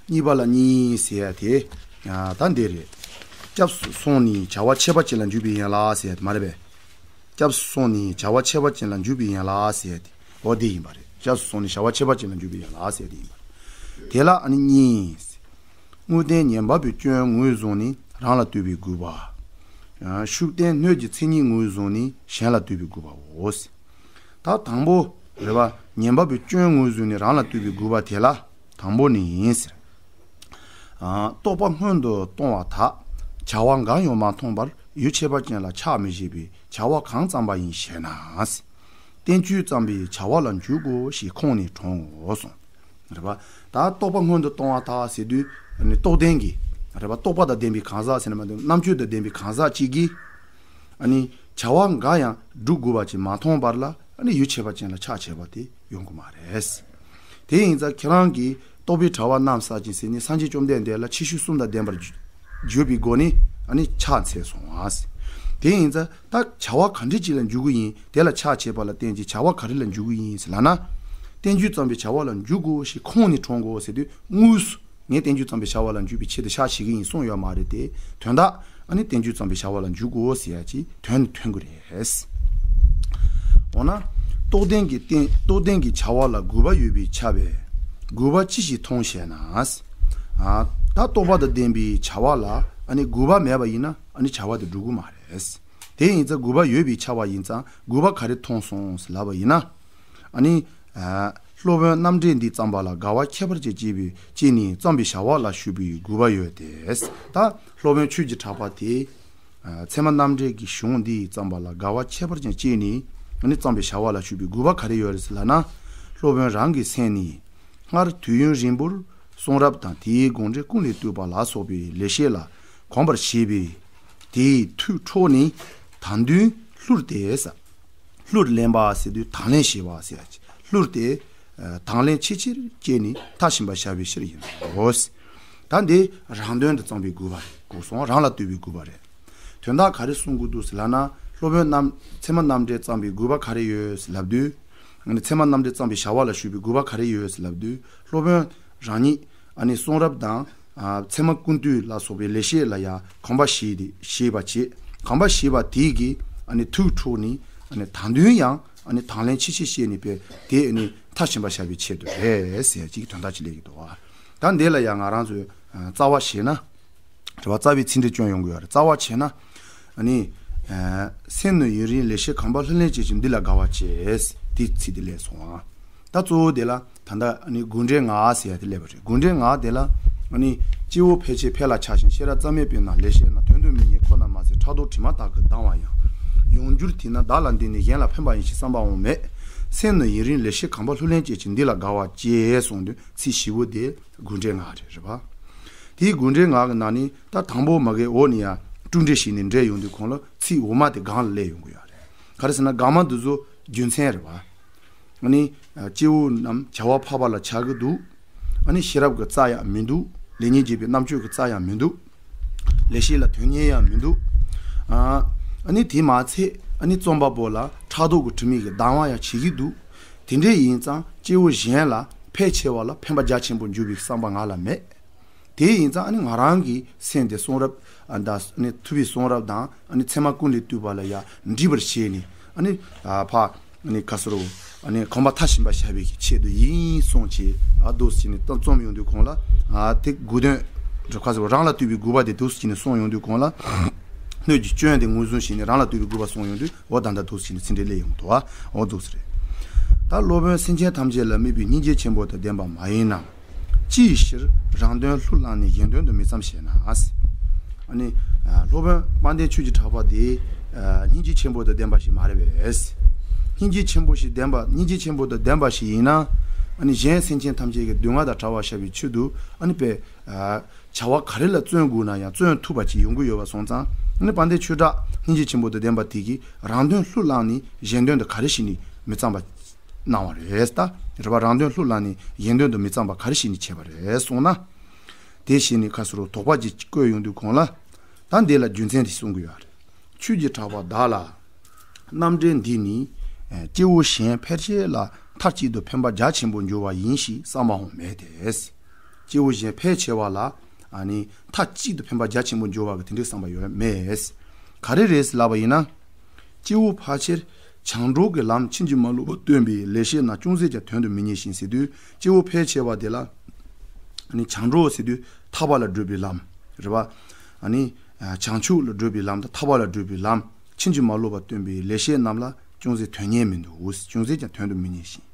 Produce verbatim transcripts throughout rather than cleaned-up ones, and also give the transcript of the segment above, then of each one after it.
གཉིས་པ་ལ་གཉིས་ཟེར་ཡ་དེ། ད་འདི་རེད། སྐྱབས་སུ་སོང་ནས་བྱ་བ་ཆད་པ་ཅན་ལ་འཇུག་པའི་ཡན་ལག་ཟེར་ཡ་དེ་མ་རེད་པས། སྐྱབས་སུ་སོང་ནས་བྱ་བ་ཆད་པ་ཅན་ལ་འཇུག་པའི་ཡན་ལག་ཟེར་ཡ་དེ། འོ་འདི་ཡིན་པ་རེད། སྐྱབས་སུ་སོང་ནས་བྱ་བ་ཆད་པ་ཅན་ལ་འཇུག་པའི་ཡན་ལག་ཟེར་ཡ་དེ་ཡིན་པ་རེད། དེ་ལ་ཨ་ནི་གཉིས། དངོས་བསྟན་ཉན་པ་པོའི་སྐྱོན་ངོས་བཟུང་ནས་རང་ལ་ལྟོས་པའི་དགོས་པ། ཤུགས་བསྟན་སྣོད་ཀྱི་མཚན་ཉིད་ངོས་བཟུང་ནས་གཞན་ལ་ལྟོས་པའི་དགོས་པའོ། ད་དང་པོ་རེད་པ། ཉན་པ་པོའི་སྐྱོན་ངོས་བཟུང་ནས་རང་ལ་ལྟོས་པའི་དགོས་པ་དེ་ལ་དང་པོ་ནི་ཟེར། རྟོག་པ་སྔོན་དུ་གཏོང་བ་དག་བྱ་བ་འགའ་ཡང་མ་མཐོང་བར་ཡུལ་ཁྱད་པར་ཅན་ལ་ཆགས་མི་ཤེས་པའི་བྱ་བ་གང་བརྩམས་པ་ཡིན་ཞེ་ན། བསྟན་བཅོས་བརྩམས་པའི་བྱ་བ་ལ་འཇུག་གོ་ཞེས་ཁོང་ནས་དྲངས་གསུངས། རེད་པ། ད་རྟོག་པ་སྔོན་དུ་གཏོང་བ་དག་ཟེར་དུས་ནི་རྟོགས་ལྡན་གྱི། རེད་པ། རྟོག་པ་དང་ལྡན་པའི་གང་ཟག་ཟེར་ན་མ་གཏོགས་རྣམ་དཔྱོད་དང་ལྡན་པའི་གང་ཟག་ཅིག་གིས། ཨ་ནི་བྱ་བ་འགའ་ཡང་སྒྲུབ་དགོས་པ་ཅིག་མ་མཐོང་བར་ལ་ཨ་ནི་ཡུལ་ཁྱད་པར་ཅན་ལ་ཆགས་བྱས་པ་དེ་ཡོང་གི་མ་རེད། དེ་ཡིན་ཙང་ཁྱེད་རང་གིས་རྟོག་པའི་དྲ་བ་རྣམ་བསལ་ཅིང་ཟེར་ནས་སངས་རྒྱས་བཅོམ་ལྡན་འདས་ལ་ཕྱི་ཤུལ་གསུམ་དང་ལྡན་པར་བརྗོད་པའི་སྒོ་ནས་ཨ་ནི་ཕྱག་འཚལ་སོང་ཨ། དེ་ཡིན་ཙང་ད་བྱ་བ་ག་འདྲ་ཅིག་ལ་འཇུག་གི་ཡིན། དེ་ལ་ཆགས་བྱས་པ་ལ་བརྟེན་ཅིང་བྱ་བ་ག་རེ་ལ་འཇུག་གི་ཡིན་ཟེར་ལབ་ན། བསྟན་བཅོས་བརྩམས་པའི་བྱ་བ་ལ་འཇུག་གོ་ཞེས་ཁོང་ནས་དྲངས་གོ་ཟེར་དུས་དངོས་སུ་ངས་བསྟན་བཅོས་བརྩམས་པའི་བྱ་བ་ལ་འཇུག་པའི་ཆེད་དུ་ཕྱག་བྱེད་ཀྱི་ཡིན་གསུངས་ཡོད་མ་རེད་དེ། དོན་དག་ཨ་ནི་བསྟན་བཅོས་བརྩམས་པའི་བྱ་བ་ལ་འཇུག་གོ་ཟེར་ཡ་ཅིག་དོན་ནི་ཐོན་གི་རེད། འོ་ན། རྟོགས་ལྡན་གྱི་རྟེན་རྟོགས་ལྡན་གྱི་བྱ་བ་ལ་དགོས་པ་ཡོད་པས་ཁྱབ་པས། དགོས་པ་ཅི་ཞིག་མཐོང་ཞེ་ན། ད་རྟོགས་པ་དང་ལྡན་པའི་བྱ་བ་ལ་ཨ་ནི་དགོས་པ་མེད་པ་ཡིན་ན་ཨ་ནི་བྱ་བ་དེ་འགྲུབ་གི་མ་རེད། དེ་ཡིན་ཙང་དགོས་པ་ཡོད་པས་ཁྱབ་པ་ཡིན་ཙང་དགོས་པ་ག་རེ་མཐོང་སོང་ཟེར་ལབ་པ་ཡིན་ན། ཨ་ནི། སློབ་དཔོན་རྣམ་འགྲེལ་འདི་བརྩམས་པ་ལ་དགའ་བ་ཁྱད་པར་ཅན་སྐྱེས་པའི་སྐྱེས་ནས་བརྩམས་པའི་བྱ་བ་ལ་ཞུགས་པའི་དགོས་པ་ཡོད་དེ། ད་སློབ་དཔོན་ཆོས་ཀྱི་གྲགས་པ་དེ། ཚད་མ་རྣམ་འགྲེལ་གྱི་གཞུང་འདི་བརྩམས་པ་ལ་དགའ་བ་ཁྱད་པར་ཅན་སྐྱེས་ནས་ཨ་ནི་བརྩམས་པའི་བྱ་བ་ལ་ཞུགས་པའི་དགོས་པ་ག་རེ་ཡོད་རེད་ཟེར་ལབ་ན། སློབ་དཔོན་རང་གི་སེམས་ནི། སྔར་དུས་ཡུན་རིང་པོར་གསུང་རབ་དང་དེའི་དགོངས་འགྲེལ་ཀུན་ལས་བཏུས་པ་ལ་སོགས་པའི་ལེགས་བཤད་ལ་གོམས་པར་བྱས་པས། དེའི་ཐུགས་འཕྲོག་ནས་ད་དུང་བསླུར་ཏེ་ཟ། བསླུར་ལེན་པ་ཟེར་དུས་དང་ལེན་བྱེད་པ་ཟེར་ཡ་ཅིག་བསླུར་ཏེ། དང་ལེན་ཆེས་ཆེར་བསྐྱེད་ནས་མཐའ་ཕྱིན་པར་བྱ་བའི་ཕྱིར་ཡིན་ནོ། ད་འདི་རང་དོན་དུ་བརྩམས་པའི་དགོས་པ་རེད། གོ་སོང་། རང་ལ་ལྟོས་པའི་དགོས་པ་རེད། དོན་དག་ག་རེ་གསུང་དགོས་འདུག་ཟེར་ལབ་ན། སློབ་དཔོན་རྣམ་ཚད་མ་རྣམ་འགྲེལ་བརྩམས་པའི་དགོས་པ་ག་རེ་ཡོད་ཟེར་ལབ་དུས། ཚད་མ་རྣམ་འགྲེལ་བརྩམས་པའི་བྱ་བ་ལ་ཞུགས་པའི་དགོས་པ་ག་རེ་ཡོད་ཟེར་ལབ་དུས། སློབ་དཔོན་རང་ཉིད་ཨ་ནི་གསུང་རབ་དང་། ཚད་མ་ཀུན་བཏུས་ལ་སོགས་པའི་ལེགས་བཤད་ལ་ཡང་གོམས་པ་བྱས་ཏེ་བྱས་པ་བྱས། གོམས་པ་བྱས་པ་དེ་གིས་ཨ་ནི་ཐུགས་འཕྲོག་ནས་ཨ་ནི་ད་དུང་ཡང་ཨ་ནི་དང་ལེན་ཆེས་ཆེར་བསྐྱེད་ནས་པས་དེ་ཨ་ནི་མཐའ་ཕྱིན་པར་བྱ་བའི་ཆེད་དུ་རེད་ཟེར་ཅིག་དོན་དག་ཅིག་སླེབས་ཀྱི་འདུག་བ། ད་འདི་ལ་ཡང་ང་རང་ཚོས་རྩ་བ་བྱས་ན། རེད་བ། རྩ་བའི་ཚིག་འགྲེལ་སྐྱོན་ཡོང་གི་ཡོད་རེད། རྩ་བ་བྱས་ན། ཨ་ནི། སེམས་ནི་ཡུན་རིང་ལེགས་བཤད་གོམས་པ་ལྷུར་ལེན་བྱེད་ཅིང་འདི་ལ་དགའ་བ་སྐྱེས། དེ་ཚིག་དེ་སླེབས་སོང་ཨ། ད་གཙོ་བོ་དེ་ལ་ད་ལྟ་ཨ་ནི་དགོས་འབྲེལ་ལྔ་ཟེར་ཡ་དེ་སླེབས་པ་རེད། དགོས་འབྲེལ་ལྔ་དེ་ལ་ཨ་ནི། སྐྱེ་བོ་ཕལ་ཆེར་ཕལ་ལ་ཆགས་ཤིང་ཤེས་རབ་རྩ་མེད་པས་ན་ལེགས་བཤད་ན་དོན་དུ་མི་གཉེར་ཁོ་ན་མ་ཟད་ཕྲག་དོག་དྲི་མ་དག་གིས་ལྡང་བ་ཡང་། ཡོངས་གྱུར་དེས་ན་བདག་ལ་འདི་ནི་གཞན་ལ་ཕན་པ་ཡིན་ཞེས་བསམ་པའང་མེད། སེམས་ནི་ཡུན་རིང་ལེགས་བཤད་གོམས་པ་ལྷུར་ལེན་བྱེད་ཅིང་འདི་ལ་དགའ་བ་སྐྱེས་གསུངས་དུས་ཚིག་བཞི་པོ་དེ། དགོས་འབྲེལ་ལྔ་རེད། རེད་པ། དེའི་དགོས་འབྲེལ་ལྔ་གི་ནང་ནས་ད་དང་པོ་མ་གི་འོག་ནས་ཡང་དཀྲུག་འདྲེ་ཞིག་ནས་འདྲེ་ཡོང་དུས་གོང་ལ་ཚིག་འོག་མ་དེ་སྒང་ལ་སླེབས་ཡོང་གི་ཡོད་རེད། ག་རེ་ཟེར་ན་སྒང་མ་འདི་ཚོ་རྒྱུ་མཚན་རེད་པ། ཨ་ནི། སྐྱེ་བོ་རྣམས་བྱ་བ་འཕགས་པ་ལ་ཆགས་ཀྱི་འདུག་ཨ་ནི་ཤེས་རབ་ཀྱི་རྩ་ཡང་མི་འདུག་ལེགས་ཉེས་འབྱེད་པའི་རྣམ་དཔྱོད་ཀྱི་རྩ་ཡང་མི་འདུག་ལེགས་བཤད་ལ་དོན་གཉེར་ཡང་མི་འདུག་ཨ་ནི་དེ་མ་ཚད་ཨ་ནི་རྩོམ་པ་པོ་ལ་ཕྲག་དོག་གི་དྲི་མས་ཀྱི་སྡང་བ་ཡང་བྱེད་ཀྱི་འདུག་དེ་འདྲ་ཡིན་ཙང་སྐྱེ་བོ་གཞན་ལ་ཕལ་ཆེ་བ་ལ་ཕན་པ་རྒྱ་ཆེན་པོ་འབྱུང་བའི་བསམ་པ་ང་ལ་མེད། དེ་ཡིན་ཙང་ཨ་ནི་ང་རང་གི་སེམས་དེ་གསུང་རབ་ཨ་ད་ཨ་ནི་ཐུབ་པའི་གསུང་རབ་དང་ཨ་ནི་ཚད་མ་ཀུན་ལས་བཏུས་པ་ལ་ཡང་འདྲིས་པར་བྱས་ནས་ཨ་ནི་ཨ་ཕ་ཨ་ནི་ག་ཟེར་རོ་ཨ་ནི་གོམས་པ་མཐའ་ཕྱིན་པར་བྱ་བའི་ཆེད་དུ་ཡིན་གསུངས་བྱས་ཨ་འདུག་སེ་བྱས་ནས་ད་རྩོམ་ཡོང་དུས་གོང་ལ་ཨ་དེ་དགོས་དོན་རེད། ག་ཟེར་རོ་རང་ལ་ལྟོས་པའི་དགོས་པ་དེ་འདུག་སེ་བྱས་ནས་གསུངས་ཡོང་དུས་གོང་ལ་སྣོད་ཀྱི་སྐྱོན་དེ་ངོས་བཟུང་བྱས་ནས་རང་ལ་ལྟོས་པའི་དགོས་པ་གསུངས་ཡོང་དུས། འོ་ད་ལྟ་འདུག་སེ་བྱས་ནས་ཚིག་འགྲེལ་སླེབས་ཡོང་འདུག་ཨ། འོ་འདུག་སེ་རེད། ད་སློབ་དཔོན་སེམས་ཅན་ཐམས་ཅད་ལ་དམིགས་པའི་སྙིང་རྗེ་ཆེན་པོ་དང་ལྡན་པ་མ་ཡིན་ནམ། ཅིའི་ཕྱིར་རང་དོན་ལྷུར་བླངས་ནས་གཞན་དོན་དུ་མི་བརྩམས་ཞེ་ན། ཨ་ནི། སློབ་དཔོན་དཔལ་ལྡན་ཆོས་ཀྱི་གྲགས་པ་དེ། སྙིང་རྗེ་ཆེན་པོ་དང་ལྡན་པ་ཞིག་མ་རེད་པས། སྙིང་རྗེ་ཆེན་པོ་ཞིག་ལྡན་པ་སྙིང་རྗེ་ཆེན་པོ་དང་ལྡན་པ་ཞིག་ཡིན་ན། ཨ་ནི་གཞན་སེམས་ཅན་ཐམས་ཅད་ཀྱི་སྡུག་བསྔལ་དང་བྲལ་བར་བྱ་བའི་ཆེད་དུ་ཨ་ནི་པས། བྱ་བ་ག་རེ་ལ་བརྩོན་དགོས་ན་ཡང་བརྩོན་ཐུབ་པ་ཅིག་ཡོང་གི་ཡོད་པ་སོང་ཙང་ཨ་ནི་དཔལ་ལྡན་ཆོས་གྲགས་སྙིང་རྗེ་ཆེན་པོ་དང་ལྡན་པ་དེ་གིས་རང་དོན་ལྷུར་བླངས་ནས་གཞན་དོན་དུ་ག་རེ་བྱས་ནས་མི་བརྩམས་པ་གནང་བ་རེད་ད། རེད་པ། རང་དོན་ལྷུར་བླངས་ནས་གཞན་དོན་དུ་མི་བརྩམས་པ་ག་རེ་བྱས་ནས་བྱས་པ་རེད་གསུངས་ན། དེ་བྱས་ནས་ཁ་སོ་རུ་དོགས་པ་ཅིག་བཀོད་ཡོང་དུས་གོང་ལ། ད་འདི་ལ་རྒྱུ་མཚན་དེ་གསུང་གི་ཡོད་རེད། ཆོས་ཀྱི་གྲགས་པ་བདག་ལ། རྣམ་འགྲེལ་འདི་ནི། སྐྱེ་བོ་གཞན་ཕལ་ཆེར་ལ་མཐའ་གཅིག་ཏུ་ཕན་པ་རྒྱ་ཆེན་པོ་འབྱུང་བ་ཡིན་ཞེས་བསམ་པའང་མེད་དེ། སྐྱེ་བོ་གཞན་ཕལ་ཆེ་བ་ལ་ཨ་ནི་མཐའ་གཅིག་ཏུ་ཕན་པ་རྒྱ་ཆེན་པོ་འབྱུང་བ་གི་དེ་འདྲའི་བསམ་པ་ཡོད་མེད། ག་རེ་རེད་ལབ་པ་ཡིན་ན། སྐྱེ་བོ་ཕལ་ཆེར་བྱང་འགྲོ་གི་ལམ་ཕྱིན་ཅི་མ་ལོག་པ་སྟོན་པའི་ལེགས་བཤད་རྣམས་ཅུང་ཟད་ཀྱང་དོན་དུ་མི་གཉེར་ཞིང་ཟེར་དུས། སྐྱེ་བོ་ཕལ་ཆེ་བ་དེ་ལ་ཨ་ནི་བྱང་འགྲོ་ཟེར་དུས་ཐར་པ་ལ་བགྲོད་པའི་ལམ་རེད་པ། ཨ་ནི་བྱང་ཆུབ་ལ་བགྲོད་པའི་ལམ་དང་ཐར་པ་ལ་བགྲོད་པའི་ལམ་ཕྱིན་ཅི་མ་ལོག་པ་སྟོན་པའི་ལེགས་བཤད་རྣམས་ལ་ཅུང་ཟད་དོན་གཉེར་མི་འདུག་ཅུང་ཟད་ཀྱང་དོན་དུ་མི་གཉེར་ཞིང་།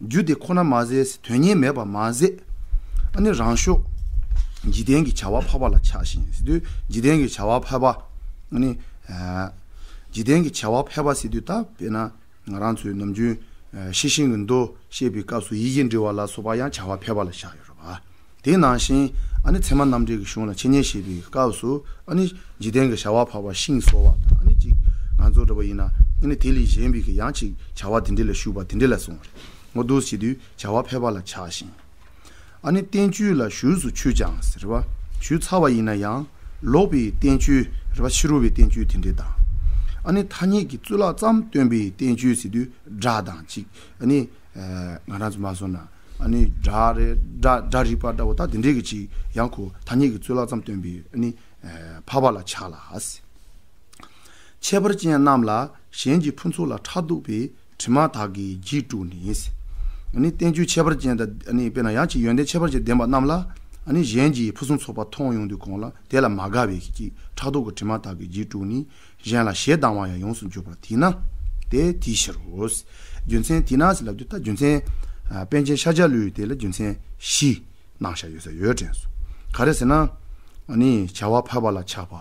རྒྱུ་དེ་ཁོ་ན་མ་ཟད། དོན་གཉེར་མེད་པ་མ་ཟད། ཨ་ནི་རང་ཕྱོགས་འཇིག་རྟེན་གྱི་བྱ་བ་འཕགས་པ་ལ་ཆགས་ཤིང་ཟེར་དུས། འཇིག་རྟེན་གྱི་བྱ་བ་འཕགས་པ། ཨ་ནི་ཨ་འཇིག་རྟེན་གྱི་བྱ་བ་འཕགས་པ་ཟེར་དུས་ད་དཔེར་ན་ང་རང་ཚོའི་ནམ་རྒྱུན་ཨ་ཤེས་བཞིན་གྱི་མདོ་བཤད་པའི་སྐབས་སུ་ཡིད་བཞིན་འབྲེལ་བ་ལ་སོགས་པ་ཡང་བྱ་བ་འཕགས་པ་ལ་བཞག་ཡོད་རེད་པ། དེ་ནང་བཞིན་ཨ་ནི་ཚད་མ་རྣམ་འགྲེལ་གྱི་གཞུང་ལ་འཆད་ཉན་བྱེད་པའི་སྐབས་སུ་ཨ་ནི་འཇིག་རྟེན་གྱི་བྱ་བ་འཕགས་པ་ཤིང་བཟོ་བ་དང་། ཨ་ནི་ཅིག་ང་ཚོ་འདྲ་པོ་ཡིན་ན་ཨ་ནི་དེ་ལས་གཞན་པའི་གི་ཡང་ཅིག་བྱ་བ་དེ་འདྲ་ལ་ཞུགས་པ་དེ་འདྲ་ལ་སོང་བ་རེད། འོ་འདུག་བྱེད་དུས་བྱ་བ་འཕགས་པ་ལ་ཆགས་ཤིང་། ཨ་ནི་བསྟན་བཅོས་ལ་ཞུགས་སུ་ཆུད་ཀྱང་ཟེར་བ། ཞུགས་ཚར་བ་ཡིན་ན་ཡང་ལོག་པའི་བསྟན་བཅོས་རེད་པ། ཕྱི་རོལ་པའི་བསྟན་བཅོས་དེ་འདྲ་དང་། ཨ་ནི་ཐ་སྙད་ཀྱི་གཙུག་ལག་ཙམ་སྟོན་པའི་བསྟན་བཅོས་ཟེར་དུས་སྒྲ་དང་ཅིག་ཨ་ནི་ཨ་ང་རང་ཚོ་མ་སོང་ན་ཨ་ནི་སྒྲ་རེད། སྒྲ་སྒྲ་རིག་པ་འདྲ་པོ་ད་དེ་འདྲའི་གི་ཅིག་ཡང་ཁོ་ཐ་སྙད་ཀྱི་གཙུག་ལག་ཙམ་སྟོན་པའི་ཨ་ནི་ཨ་འཕགས་པ་ལ་ཆགས་ལ། ཁྱད་པར་ཅན་རྣམས་ལ་གཞན་གྱི་ཕུན་ཚོགས་ལ་ཕྲག་དོག་པའི་དྲི་མ་དག་གིས་རྒྱུད་དཀྲུགས་ནས། ཨ་ནི་བསྟན་བཅོས་ཁྱད་པར་ཅན་དང་ཨ་ནི་དཔེར་ན་ཡང་ཅིག་ཡོན་ཏན་ཁྱད་པར་ཅན་ལྡན་པ་རྣམས་ལ་ཨ་ནི་གཞན་གྱི་ཕུན་སུམ་ཚོགས་པ་མཐོང་ཡོང་དུས་གོང་ལ་དེ་ལ་མ་དགའ་བའི་ཀྱི་ཕྲག་དོག་གི་དྲི་མ་དག་གིས་རྒྱུད་དཀྲུགས་ནས། གཞན་ལ་ཞེ་སྡང་བ་ཡང་ཡོངས་སུ་གྱུར་པར་ཐལ་ན། དེ་དེའི་ཕྱིར་རོ། རྒྱུ་མཚན་དེས་ན་ཟེར་ལབ་དུས་ད་རྒྱུ་མཚན་ཨ་པཎ་ཆེན་ཤཱཀྱ་བློའི་དེ་ལ་རྒྱུ་མཚན་བཞི་གནང་བཞག་ཡོད་ས་ཡོད་དྲན་སོང་། ག་རེ་ཟེར་ན། ཨ་ནི་བྱ་བ་འཕགས་པ་ལ་ཆགས་པ།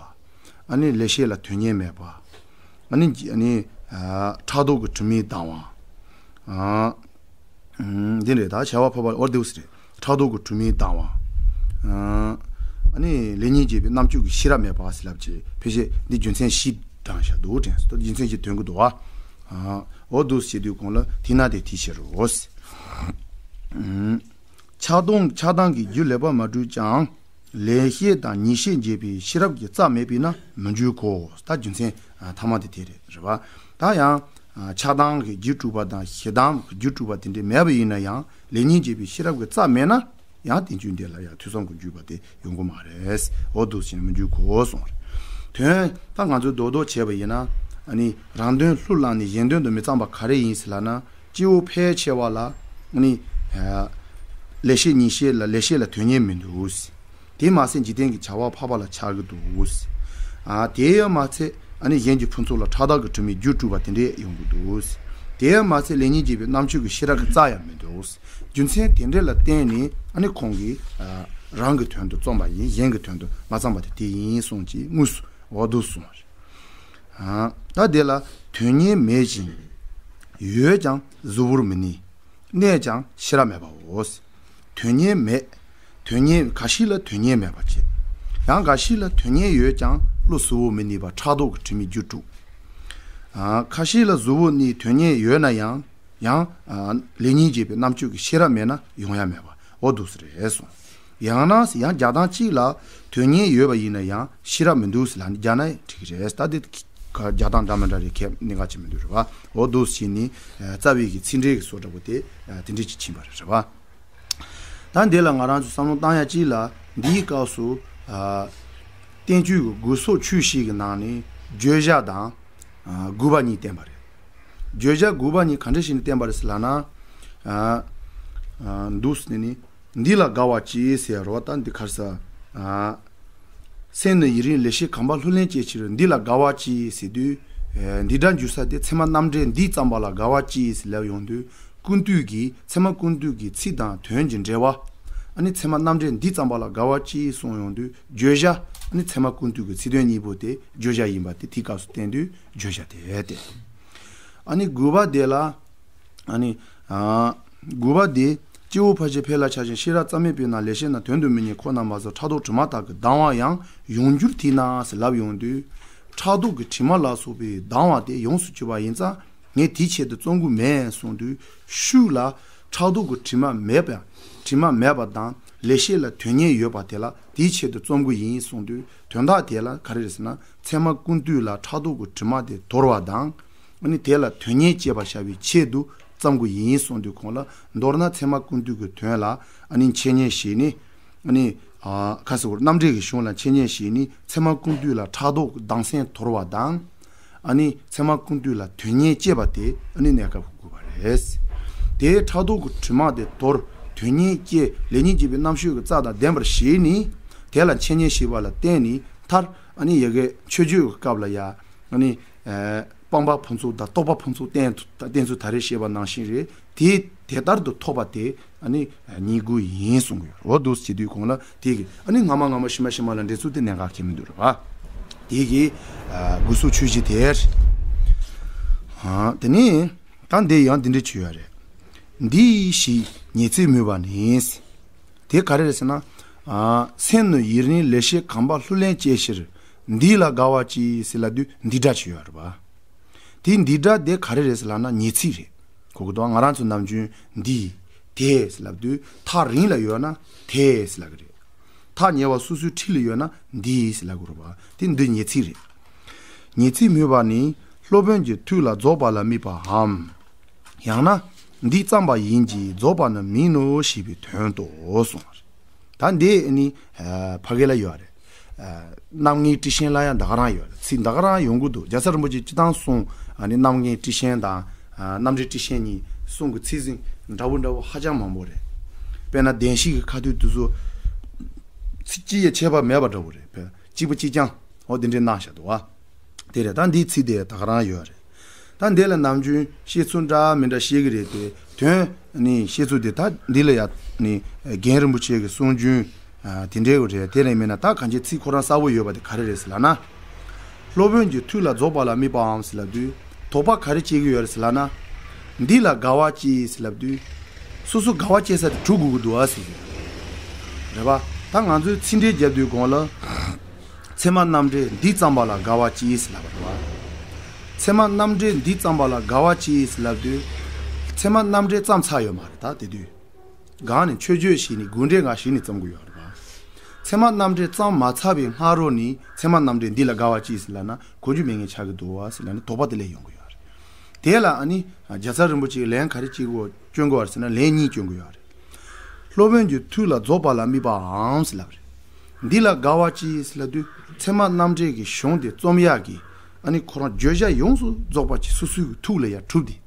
ཨ་ནི་ལེགས་བཤད་ལ་དོན་གཉེར་མེད་པ། ཨ་ནི་ཨ་ནི་ཨ་ཕྲག་དོག་གི་དྲི་མས་ལྡང་བ། ཨ། ཨུམ། འདི་རེད། ད་བྱ་བ་འཕགས་པ་འོ་འདུག་སེ་རེད། ཕྲག་དོག་གི་དྲི་མས་ལྡང་བ། ཨ་ནི་ལེགས་ཉེས་འབྱེད་པའི་རྣམ་དཔྱོད་ཀྱི་ཤེས་རབ་མེད་པ་ཟེར་ལབ་ཀྱི་ཕལ་ཆེར་འདི་རྒྱུ་མཚན་བཞི་བགྲངས་བཞག་འདུག་དྲན་སོང་། ད་རྒྱུ་མཚན་བཞི་དོན་གྱི་འདུག་བ། ཨ་འོ་འདུག་སེ་བྱེད་དུས་གོང་ལ་དེས་ན་དེ་དེའི་ཕྱིར་རོ། ཨུམ། ཆགས་སྡང་ཆགས་སྡང་གི་རྒྱུ་ལེགས་པར་མ་གྲུབ་ཀྱང་། ལེགས་བཤད་དང་ཉེས་བཤད་འབྱེད་པའི་ཤེས་རབ་ཀྱི་རྩལ་མེད་པས་ན་མི་འགྱུར་གོ། ད་རྒྱུ་མཚན་ཐ་མ་དེ་དེ་རེད། རེད་བ། ད་ཡང་ཆགས་སྡང་གི་རྒྱུ་དཀྲུགས་པ་དང་ཞེ་སྡང་གི་རྒྱུ་དཀྲུགས་པ་དེ་འདྲ་མེད་པ་ཡིན་ན་ཡང་ལེགས་ཉེས་འབྱེད་པའི་ཤེས་རབ་ཀྱི་རྩལ་མེད་ན་ཡང་བསྟན་བཅོས་འདི་ལ་ཡང་ཐོས་བསམ་གྱི་འཇུག་པ་དེ་ཡོང་གི་མ་རེད། འོ་འདུག་སེ་བྱས་ནས་མི་འགྱུར་གོ་གསུངས་རེད། དོན་ད་ང་ཚོས་རྡོག་རྡོག་བྱས་པ་ཡིན་ན་ཨ་ནི་རང་དོན་ལྷུར་བླངས་ནས་གཞན་དོན་དུ་མི་བརྩམས་པ་ག་རེ་ཡིན་ཟེར་ལབ་ན། སྐྱེ་བོ་ཕལ་ཆེ་བ་ལ་ནི་ལེགས་བཤད་ཉེས་བཤད་ལ་ལེགས་བཤད་ལ་དོན་གཉེར་མི་འདུག་དེ་མ་ཟད་འཇིག་རྟེན་གྱི་བྱ་བ་འཕགས་པ་ལ་ཆགས་ཀྱི་འདུག་ཨ་དེ་ཡང་མ་ཚད་ཨ་ནི་གཞན་གྱི་ཕུན་ཚོགས་ལ་ཕྲག་དོག་གི་དྲི་མས་རྒྱུད་དཀྲུགས་པ་དེ་འདྲས་ཡོང་གི་འདུག་དེ་ཡང་མ་ཚད་ལེགས་ཉེས་འབྱེད་པའི་རྣམ་དཔྱོད་ཀྱི་ཤེས་རབ་ཀྱི་རྩལ་ཡང་མི་འདུག་རྒྱུ་མཚན་དེ་འདྲས་ལ་བརྟེན་ནས་ཨ་ནི་ཁོང་གིས་རང་གི་དོན་དུ་རྩོམ་པ་ཡིན། གཞན་གྱི་དོན་དུ་མ་བརྩམས་པ་དེ་དེ་ཡིན་གསུངས་ཀྱི་དངོས་སུ་འོ་འདུག་གསུངས་པ་རེད། ད་དེ་ལ་དོན་གཉེར་མེད་ཅིང་ཡོད་ཀྱང་གཟུ་བོར་མི་ནུས། གནས་ཀྱང་ཤེས་རབ་མེད་པའོ། དོན་གཉེར་མེད། དོན་གཉེར་འགའ་ཞིག་ལ་དོན་གཉེར་མེད་པ་བྱེད། ཡང་འགའ་ཞིག་ལ་དོན་གཉེར་ཡོད་ཀྱང་བློ་གཟུ་བོར་མི་ནུས་པ་ཕྲག་དོག་གི་དྲི་མས་རྒྱུད་དཀྲུགས། ཁ་ཤས་ལ་གཟུ་བོར་ནུས། དོན་གཉེར་ཡོད་ན་ཡང་ཡང་ལེགས་ཉེས་འབྱེད་པའི་རྣམ་དཔྱོད་ཀྱི་ཤེས་རབ་མེད་ན་ཡོང་ཡ་མེད་པ་འོ་འདུག་སེ་རེད་གསུངས། ཡང་ན་ཡང་རྒྱག་སྟངས་གཅིག་ལ་དོན་གཉེར་ཡོད་པ་ཡིན་ན་ཡང་ཤེས་རབ་མི་འདུག་ཟེར་ལབ་ནས་རྒྱག་ན་འགྲིག་གི་རེད། ད་དེ་རྒྱག་སྟངས་འདྲ་མི་འདྲ་རེད། ཁྱད་གནད་འགག་ཅིག་མི་འདུག་རེད་བ། འོ་འདུག་སེ་བྱས་ནས་རྩ་བའི་གི་ཚིག་འགྲེལ་གྱི་སྲོལ་འདྲ་པོ་དེ་དེ་འདྲས་ཅིག་ཕྱིན་པ་རེད་བ། ད་འདི་ལ་ང་རང་ཚོས་བསམ་བློ་བཏང་ཡ་གཅིག་ལ་འདིའི་སྐབས་སུ་བསྟན་བཅོས་ཀྱི་དགོས་སོགས་ཆོས་བཞི་གི་ནང་ནས་བརྗོད་བྱ་དང་དགོས་པ་གཉིས་བསྟན་པ་རེད། བརྗོད་བྱ་དགོས་པ་གཉིས་ག་འདྲ་ཞིག་ནས་བསྟན་པ་རེད་ཟེར་ལབ་ན། འདུག་སེ་ནི། འདི་ལ་དགའ་བ་ཅི་ཟེར་རོ། ད་འདི་ག་རེ་ཟེར། སེམས་ནི་ཡུན་རིང་ལེགས་བཤད་གོམས་པ་ལྷུར་ལེན་བྱེད་ཕྱིར། འདི་ལ་དགའ་བ་ཅི་ཟེར་དུས། འདི་སྒྲ་འཇུག་ས་དེ་ཚད་མ་རྣམ་འགྲེལ་འདི་བརྩམས་པ་ལ་དགའ་བ་ཅི་ཟེར་ལབ་ཡོང་དུས། ཀུན་བཏུས་ཀྱི་ཚད་མ་ཀུན་བཏུས་ཀྱི་ཚིག་དང་དོན་གྱི་འབྲེལ་བ། ཨ་ནི་ཚད་མ་རྣམ་འགྲེལ་འདི་བརྩམས་པ་ལ་དགའ་བ་ཅི་གསུངས་ཡོང་དུས་བརྗོད་བྱ། ཨ་ནི་ཚད་མ་ཀུན་བཏུས་ཀྱི་ཚིག་དོན་གཉིས་པོ་དེ་བརྗོད་བྱ་ཡིན་པ་དེ་དེའི་སྐབས་སུ་བསྟན་དུས་བརྗོད་བྱ་དེ་སྟེ། ཨ་ནི་དགོས་པ་དེ་ལ། ཨ་ནི། ཨ། དགོས་པ་དེ། སྐྱེ་བོ་ཕལ་ཆེར་ཕལ་ལ་ཆགས་ཤིང་ཤེས་རབ་རྩ་མེད་པས་ན་ལེགས་བཤད་རྣམས་དོན་དུ་མི་གཉེར། ཁོ་ན་མ་ཟད་ཕྲག་དོག་དྲི་མ་དག་གིས་ལྡང་བ་ཡང་ཡོང་འགྱུར་ཐལ་ན་ཟེར་ལབ་ཡོང་དུས། ཕྲག་དོག་གི་དྲི་མ་ལ་སོགས་པས་ལྡང་བ་དེ་ཡོངས་སུ་གྱུར་པ་ཡིན་ཙང་ངས་དེའི་ཆེད་དུ་རྩོམ་གྱི་མེད་གསུངས་དུས་ཤུགས་ལ་ཕྲག་དོག་གི་དྲི་མ་མེད་པ། དྲི་མ་མེད་པ་དང་ལེགས་བཤད་ལ་དོན་གཉེར་ཡོད་པ་དེ་ལ་དེའི་ཆེད་དུ་རྩོམ་གྱི་ཡིན་གསུངས་དུས་དོན་དག་དེ་ལ་ག་རེ་རེད་ཟེར་ན་ཚད་མ་ཀུན་བཏུས་ལ་ཕྲག་དོག་གི་དྲི་མ་དེ་དོར་བ་དང་། ཨ་ནི་དེ་ལ་དོན་གཉེར་བྱེད་པར་བྱ་བའི་ཆེད་དུ་བརྩམ་དགོས་ཡིན་གསུངས་དུས་ཁོང་ལ་མདོར་ན་ཚད་མ་ཀུན་བཏུས་ཀྱི་དོན་ལ་ཨ་ནི་འཆད་ཉན་བྱས་ནས་ ཨ་ནི་ཨ་ཁ་སོ་རྣམ་འགྲེལ་གྱི་གཞུང་ལ་འཆད་ཉན་བྱས་ནས་ཚད་མ་ཀུན་བཏུས་ལ་ཕྲག་དོག་གི་སྡང་སེམས་དོར་བ་དང་། ཨ་ནི་ཚད་མ་ཀུན་བཏུས་ལ་དོན་གཉེར་བསྐྱེད་པ་དེ་ཨ་ནི་གནས་སྐབས་དགོས་པ་རེད། དེའི་ཕྲག་དོག་གི་དྲི་མ་དེ་དོར། དོན་གཉེར་བསྐྱེད། ལེགས་ཉེས་འབྱེད་པའི་རྣམ་དཔྱོད་ཀྱི་རྩལ་དང་ལྡན་པར་བྱས་ནས། དེ་ལ་འཆད་ཉན་བྱས་པ་ལ་བརྟེན་ནས་མཐར་ཨ་ནི་ཡ་གི་མཆོད་བརྗོད་ཀྱི་སྐབས་ལ་ཡང་ཨ་ནི་ཨ་སྤངས་པ་ཕུན་ཚོགས་དང་རྟོགས་པ་ཕུན་ཚོགས་བསྟན་བསྟན་ཚུལ་ད་རེས་བཤད་པ་ནང་བཞིན་རེད། དེ་དེ་ལྟར་དུ་ཐོབ་པ་དེ་ཨ་ནི་ཉེས་དགུ་ཡིན་གསུང་གི་ཡོད། འོ་འདུག་བྱེད་དུས་གོང་ལ་དེ་གི་ཨ་ནི་སྔ་མ་སྔ་མ་ཕྱི་མ་ཕྱི་མ་ལ་འགྲེལ་ཚུལ་དེ་གནད་འགག་གི་མི་འདུག་རེད་བ། དེ་གི་ཨ་དགུ་སོགས་ཆོས་བཞི་དེ་རེད། ཨ་དེ་ནི་ད་འདི་ཡང་འདི་འདྲ་ཅིག་ཡོད་རེད། འདི་ཞེས་ཉེ་ཚིག་སྨོས་པ་ནི། དེ་ག་རེ་རེད་ཟེར་ན། ཨ་སེམས་ནི་ཡུན་རིང་ལེགས་བཤད་གོམས་པ་ལྷུར་ལེན་བྱས་ཕྱིར། འདི་ལ་དགའ་བ་ཅི་ཟེར་ལབ་དུས་འདི་འདྲ་ཅིག་ཡོད་རེད་བ། དེ་འདི་འདྲ་དེ་ག་རེ་རེད་ཟེར་ལབ་ན་ཉེ་ཚིག་རེད། གོ་གི་འདུག་ང་རང་ཚོ་ནམ་རྒྱུན་འདི། དེ་ཟེར་ལབ་དུས་ཐག་རིང་ལ་ཡོད་ན་དེ་ཟེར་ལབ་གི་རེད། ཐག་ཉེ་བ་སོ་སོའི་འཁྲིས་ལ་ཡོད་ན་འདི་ཟེར་ལབ་གི་རེད་བ། དེ་འདི་ཉེ་ཚིག་རེད། ཉེ་ཚིག་སྨོས་པ་ནི་སློབ་དཔོན་གྱི་ཐུགས་ལ་རྫོགས་པ་ལ་དམིགས་པའམ། ཡང་ན་འདི་བརྩམས་པ་ཡིན་གྱི་རྫོགས་པ་ནི་མིན་ནོ་ཞེས་པའི་དོན་ཏོ་གསུངས་པ་རེད། ད་འདི་ནི་ཨ་ཕ་གི་ལ་ཡོད་རེད། ཨ་རྣམ་ངེས་ཊཱིཀ་ཆེན་ལ་ཡང་འདི་ག་རང་ཡོད་རེད། ཚིག་འདི་ག་རང་ཡོང་གི་འདུག་རྒྱལ་ཚབ་རིན་པོ་ཆེ་སྤྱི་བཏང་གསུང་ཨ་ནི་རྣམ་ངེས་ཊཱིཀ་ཆེན་དང་ཨ་རྣམ་འགྲེལ་ཊཱིཀ་ཆེན་གཉིས་གསུང་གི་ཚིག་ཟིན་འདྲ་བོ་འདྲ་བོ་ཧ་ཅང་མང་པོ་རེད། དཔེར་ན་བདེན་བཞི་གི་ཁ་ཐུག་དེ་ཚོ་ཚིག་གཅིག་ཡང་ཆད་པ་མེད་པ་འདྲ་བོ་རེད། དཔེ་གཅིག་པ་གཅིག་རྐྱང་འོ་དེ་འདྲའི་གནང་བཞག་འདུག་བ། དེ་རེད། ད་འདིའི་ཚིག་དེ་ད་ག་རང་ཡོད་རེད། ད་འདི་ལ་ནམ་རྒྱུན་བཤད་ཚུལ་འདྲ་མི་འདྲ་བཤད་གི་རེད་དེ། དོན་ནི་བཤད་ཚུལ་དེ་ད་འདི་ལ་ཡ་ནི་རྒན་རིན་པོ་ཆེ་གི་གསུང་རྒྱུན་ཨ་དེ་འདྲའི་གི་རེད། དེ་རེད་མིན་ན་ད་གང་ཅི་ཚིག་ཁོ་རང་གསལ་པོ་ཡོད་པ་དེ་ག་རེ་རེད་ཟེར་ལབ་ན། སློབ་དཔོན་གྱི་ཐུགས་ལ་རྫོགས་པ་ལ་དམིགས་པའམ་ཟེར་ལབ་དུས་དོགས་པ་ག་རེ་སྐྱེ་གི་ཡོད་རེད་ཟེར་ལབ་ན། འདི་ལ་དགའ་བ་ཅི་ཟེར་ལབ་དུས་སོ་སོ་དགའ་བ་སྐྱེ་ས་དེ་གྲུབ་དགོས་ཀྱི་འདུག་ཨ་ཟེར་གི་རེད་པ། ད་ང་ཚོས་ཚིག་འགྲེལ་རྒྱབ་དུས་གོང་ལ། ཚད་མ་རྣམ་འགྲེལ་འདི་བརྩམས་པ་ལ་དགའ་བ་ཅི་ཟེར་ལབ་པ་རེད་བ། ཚད་མ་རྣམ་འགྲེལ་འདི་བརྩམས་པ་ལ་དགའ་བ་ཅི་ཟེར་ལབ་དུས། ཚད་མ་རྣམ་འགྲེལ་བརྩམས་ཚར་ཡོད་མ་རེད། ད་དེ་དུས། གང་ནས་མཆོད་བརྗོད་བྱས་ནས་དགོངས་འགྲེལ་འགའ་ཞིག་ནས་བརྩམ་གི་ཡོད་རེད་བ། ཚད་མ་རྣམ་འགྲེལ་བརྩམས་མ་ཚར་བའི་སྔ་རོལ་ནས་ཚད་མ་རྣམ་འགྲེལ་འདི་ལ་དགའ་བ་ཅི་ཟེར་ལབ་ན་གོ་རྒྱུ་མེད་མཁན་ཆགས་ཀྱི་འདུག་བ་ཟེར་ལབ་ནས་དོགས་པ་དེ་སླེབས་ཡོང་གི་ཡོད་རེད། དེ་ལ་ཨ་ནི་རྒྱལ་ཚབ་རིན་པོ་ཆེས་ལན་ག་རེ་གཅིག་གོ་སྐྱོན་གོ་བ་ཟེར་ན་ལན་གཉིས་སྐྱོན་གི་ཡོད་རེད། སློབ་དཔོན་གྱི་ཐུགས་ལ་རྫོགས་པ་ལ་དམིགས་པའམ་ཟེར་ལབ་རེད། འདི་ལ་དགའ་བ་ཅི་ཟེར་ལབ་དུས་ཚད་མ་རྣམ་འགྲེལ་གྱི་གཞུང་དེ་རྩོམ་ཡག་གི་ཨ་ནི་ཁོ་རང་བརྗོད་བྱ་ཡོངས་སུ་རྫོགས་པ་ཅིག་སོ་སོའི་གི་ཐུགས་ལ་ཡར་གྲུབ་སྟེ།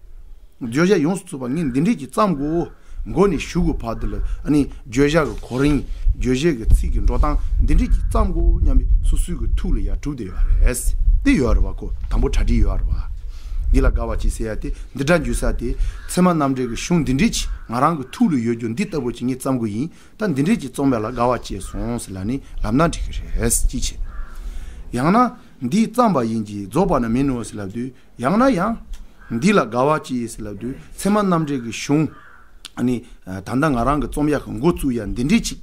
བརྗོད་བྱ་ཡོངས་སུ་རྫོགས་པ་ངས་འདི་འདྲས་ཀྱི་བརྩམས་དགོས། མགོ་ནས་གཞུག་གི་བར་དུ་ལ་ཨ་ནི་བརྗོད་བྱ་གི་གོ་རིམ། བརྗོད་བྱ་གི་ཚིག་གི་འགྲོ་སྟངས་འདི་འདྲས་ཀྱི་བརྩམས་དགོས་སྙམ་པའི་སོ་སོའི་གི་ཐུགས་ལ་ཡར་གྲུབ་བསྡད་ཡོད་རེད། དེ་ཡོད་རེད་བ། ཁོ་དང་པོ་གྲ་སྒྲིག་ཡོད་རེད་བ། འདི་ལ་དགའ་བ་ཅི་ཟེར་ཡ་དེ་འདི་འདྲ་འཇུ་ས་དེ་ཚད་མ་རྣམ་འགྲེལ་གྱི་གཞུང་འདི་འདྲས་ཀྱི་ང་རང་གི་ཐུགས་ལ་ཡོད་རྒྱུ་འདི་ལྟ་བུ་ཅིག་ངས་བརྩམས་དགོས་ཡིན། ད་འདི་འདྲས་ཀྱི་རྩོམ་ཡ་ལ་དགའ་བ་སྐྱེས་སོང་ཟེར་ལབ་ནི་ལབ་ན་འགྲིག་གི་རེད། ཅི་བྱེད། ཡང་ན་འདིས་བརྩམས་པ་ཡིན་གྱི་རྫོགས་པ་ནི་མིན་ནོ་ཟེར་ལབ་དུས། ཡང་ན་ཡང་། འདི་ལ་དགའ་བ་ཅི་ཟེར་ལབ་དུས་ཚད་མ་རྣམ་འགྲེལ་གྱི་གཞུང་། ཨ་ནི། ད་ལྟ་ང་རང་གི་རྩོམ་ཡག་གི་འགོ་བཙུགས་ཡ་འདི་འདྲས་ཅིག་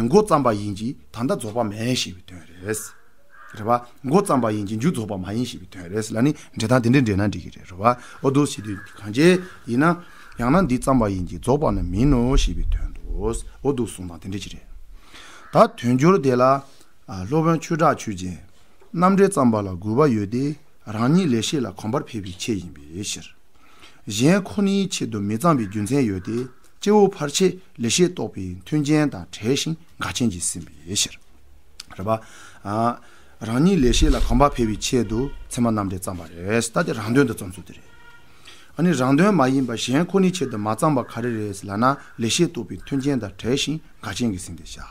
འགོ་བརྩམས་པ་ཡིན་གྱི་ད་ལྟ་རྫོགས་པ་མེད་ཞེས་པའི་དོན་རེད། རེད་བ། འགོ་བརྩམས་པ་ཡིན་གྱི་མཇུག་རྫོགས་པ་མ་ཡིན་ཞེས་པའི་དོན་རེད་ལབ་ནི་འགྲེལ་སྟངས་དེ་འདྲས་འགྲེལ་ན་འགྲིག་གི་རེད། རེད་བ། འོ་འདུག་བྱེད་དུས་གང་ཅི་ཡིན་ན། ཡང་ན་འདི་བརྩམས་པ་ཡིན་གྱི་རྫོགས་པ་ནི་མིན་ནོ་ཞེས་པའི་དོན་དུ། འོ་འདུག་གསུངས་དང་དེ་འདྲས་ཅི་རེད། ད་དོན་སྦྱོར་དེ་ལ། སློབ་དཔོན་ཆོས་གྲགས་ཆོས་རྒྱན། རྣམ་འགྲེལ་བརྩམས་པ་ལ་དགོས་པ་ཡོད་དེ། རང་ཉིད་ལེགས་བཤད་ལ་གོམས་པར་ཕེབས་པའི་ཆེད་ཡིན་པའི་ཕྱིར། གཞན་ཁོ་ནའི་ཆེད་དུ་མི་བརྩམས་པའི་རྒྱུ་མཚན་ཡོད་དེ། སྐྱེ་བོ་ཕལ་ཆེར་ལེགས་བཤད་རྟོགས་པའི་མཐུན་རྐྱེན་དང་བྲལ་ཞིང་འགལ་རྐྱེན་གྱིས་ཟིན་པའི་ཕྱིར། རེད་པ། ཨ། རང་ཉིད་ལེགས་བཤད་ལ་གོམས་པ་ཕེབས་པའི་ཆེད་དུ་ཚད་མ་རྣམ་འགྲེལ་བརྩམས་པ་རེད། ད་དེ་རང་དོན་དུ་བརྩམས་ཚུལ་དེ་རེད། ཨ་ནི་རང་དོན་མ་ཡིན་པ་གཞན་ཁོ་ནའི་ཆེད་དུ་མ་བརྩམས་པ་ག་རེ་རེད་ལབ་ན་ལེགས་བཤད་རྟོགས་པའི་མཐུན་རྐྱེན་དང་བྲལ་ཞིང་འགལ་རྐྱེན་གྱིས་ཟིན་ཏེ་བཞག་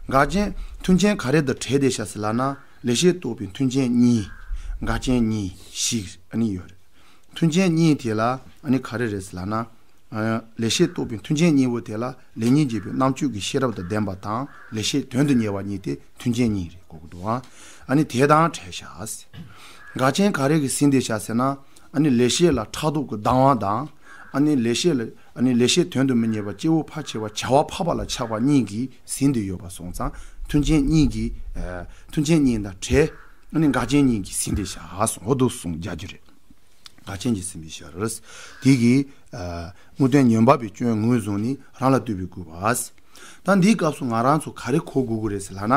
འགལ་རྐྱེན་མཐུན་རྐྱེན་ག་རེ་དང་བྲལ་ཏེ་བཞག་ཟེར་ལབ་ན་ལེགས་བཤད་རྟོགས་པའི་མཐུན་རྐྱེན་གཉིས། འགལ་རྐྱེན་གཉིས་ཤིག་ཨ་ནི་ཡོད་རེད། མཐུན་རྐྱེན་གཉིས་དེ་ལ་ཨ་ནི་ག་རེ་རེད་ཟེར་ལབ་ན། ལེགས་བཤད་རྟོགས་པའི་མཐུན་རྐྱེན་གཉིས་པོ་དེ་ལ་ལེགས་ཉེས་འབྱེད་པའི་རྣམ་དཔྱོད་ཀྱི་ཤེས་རབ་དང་ལྡན་པ་དང་ལེགས་བཤད་དོན་དུ་གཉེར་བ་གཉིས་ཏེ་མཐུན་རྐྱེན་གཉིས་རེད་གོ་གི་འདུག་ཨ། ཨ་ནི་དེ་དང་བྲལ་བཞག་འགལ་རྐྱེན་ག་རེ་གིས་ཟིན་ཏེ་བཞག་ཟེར་ན། ཨ་ནི་ལེགས་བཤད་ལ་ཕྲག་དོག་གི་སྡང་བ་དང་། ཨ་ནི་ལེགས་བཤད་ལ་ཨ་ནི་ལེགས་བཤད་དོན་དུ་མི་གཉེར་བ་སྐྱེ་བོ་ཕལ་ཆེ་བ་བྱ་བ་ཕལ་པ་ལ་ཆགས་པ་གཉིས་ཀྱིས་ཟིན་ཏེ་ཡོད་པ་སོང་ཙང་མཐུན་རྐྱེན་གཉིས་ཀྱིས། མཐུན་རྐྱེན་གཉིས་དང་བྲལ། ཨ་ནི་འགལ་རྐྱེན་གཉིས་ཀྱིས་ཟིན་ཏེ་བཞག་སོང་འོ་འདུག་གསུངས་རྒྱག་རྒྱུ་རེད། འགལ་རྐྱེན་གྱིས་ཟིན་པའི་ཕྱིར། དེ་གིས་དངོས་བསྟན་ཉོན་པ་པའི་སྐྱོན་ངོས་བཟུང་ནས་རང་ལ་ལྟོས་པའི་དགོས་པ། ད་འདིའི་སྐབས་སུ་ང་རང་ཚོ་ག་རེ་གོ་དགོས་ཀྱི་རེད་ཟེར་ལབ་ན།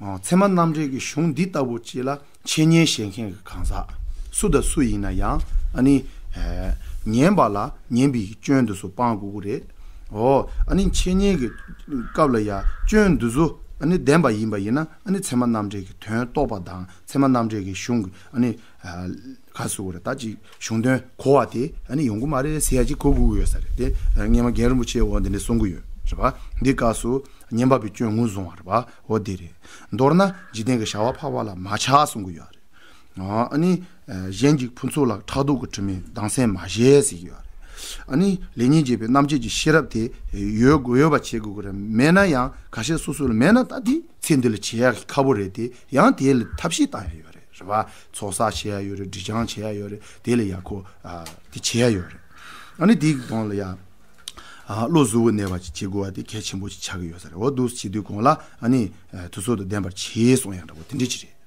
ཚད་མ་རྣམ་འགྲེལ་གྱི་གཞུང་འདི་ལྟ་བུ་ཅིག་ལ་འཆད་ཉན་བྱེད་མཁན་གྱི་གང་ཟག་སུ་དང་སུ་ཡིན་ན་ཡང་ཨ་ནི། ཉན་པ་ལ་ཉན་པའི་སྐྱོན་དེ་ཚོ་སྤང་དགོས་ཀྱི་རེད། འོ། ཨ་ནི་འཆད་ཉན་གྱི་སྐབས་ལ་ཡ་སྐྱོན་འདི་ཚོ་ཨ་ནི་བདེན་པ་ཡིན་པ་ཡིན་ན། ཨ་ནི་ཚད་མ་རྣམ་འགྲེལ་གྱི་དོན་རྟོགས་པ་དང་། ཚད་མ་རྣམ་འགྲེལ་གྱི་གཞུང་གི་ཨ་ནི་ག་ཟེར་དགོས་རེད། ད་ཅིག་གཞུང་དོན་གོ་བ་དེ་ཨ་ནི་ཡོང་གི་མ་རེད་ཟེར་ཡ་ཅིག་གོ་དགོས་ཀྱི་ཡོད་ས་རེད་དེ། སྔོན་མ་རྒན་རིན་པོ་ཆེས་འོ་འདི་འདྲ་གསུང་གི་ཡོད་རེད་པ། འདི་སྐབས་སུ་ཉན་པ་པའི་སྐྱོན་ངོས་བཟུང་བ་རེད་པ། འོ་དེ་རེད། མདོར་ན་འཇིག་རྟེན་གྱི་བྱ་བ་འཕགས་པ་ལ་མ་ཆགས་གསུང་གི་ཡོད་རེད། ཨ་ནི་གཞན་གྱི་ཕུན་ཚོགས་ལ་ཕྲག་དོག་གི་དྲི་མས་སྡང་སེམས་མ་བཞེས་ཟེར་གྱི་ཡོད་རེད། ཨ་ནི་ལེགས་ཉེས་འབྱེད་པའི་རྣམ་དཔྱོད་ཀྱི་ཤེས་རབ་དེ་ཡོད་དགོས། ཡོད་པ་བྱེད་དགོས་ཀྱི་རེད། མེད་ན་ཡང་། ཁ་ཤས་སོ་སོ་ལ་མེད་ན་ད་དེ་ཚེ་འདི་ལ་བྱེད་ཡག་ཁག་པོ་རེད་དེ། ཡང་དེ་ལ་ཐབས་ཤེས་བཏང་ཡག་ཡོད་རེད། རེད་པ། ཚོགས་བསགས་བྱེད་ཡག་ཡོད་རེད། སྒྲིབ་སྦྱང་བྱེད་ཡག་ཡོད་རེད། དེ་ལ་ཡག་ཁོ་དེ་བྱེད་ཡག་ཡོད་རེད། ཨ་ནི་དེའི་དོན་ལ་ཡང་བློ་གཟུ་བོ་གནས་པ་ཅིག་བྱེད་དགོས་པ་དེ་གལ་ཆེན་པོ་ཅིག་ཆགས་ཀྱི་ཡོད་ས་རེད། འོ་འདུག་བྱེད་དུས་གོང་ལ་ཨ་ནི་དུས་ཚོད་དང་ལྡན་པར་བྱེད་གསུང་ཡག་འདྲ་པོ་དེ་འདྲ་ཅིག་རེད།